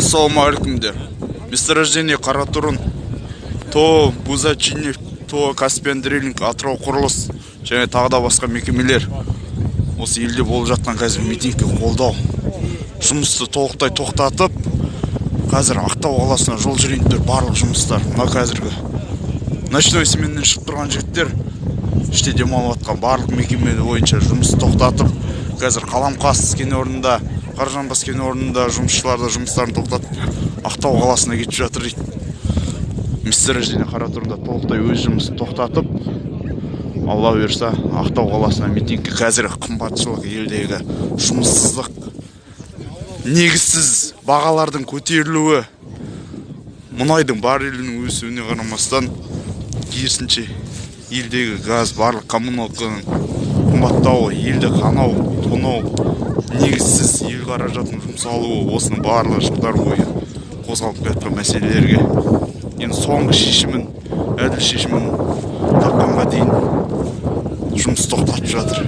Ассалаумағалейкумдер! Месторождение Қаратұрын, ТОО Бузачинев, ТОО Каспиан Дриллинг, Атырау құрылыс және тағы да басқа мекемелер осы елде болып жатқан қазір митингке қолдау, жұмысты толықтай тоқтатып, қазір Ақтау қаласына жол жүрейін тұр барлық жұмыстар. Мына қазіргі ночной сменнен шығып тұрған жігіттер, іште демалып жатқан барлық мекеме бойынша жұмыс тоқтатып, қазір Қаламқас кен орнында, Қаражанбас кен орнында жұмысшылар да жұмыстарын тоқтатып, Ақтау қаласына кетіп жатыр дейді. Месторождение Қаратұрында толықтай өз жұмысын тоқтатып, Алла бұйырса, Ақтау қаласына митингке. Қазір қымбатшылық, елдегі жұмыссыздық, негізсіз бағалардың көтерілуі, мұнайдың баррелінің өсуіне қарамастан, керісінше елдегі газ, барлық коммуналканың қымбаттауы, елді қанау, тонау, негізсіз ел қаражатының жұмсалуы, осының барлығы жылдар бойы қозғалып келе жатқан мәселелерге енді соңғы шешімін, әділ шешімін тапқанға дейін жұмыс тоқтатып жатыр.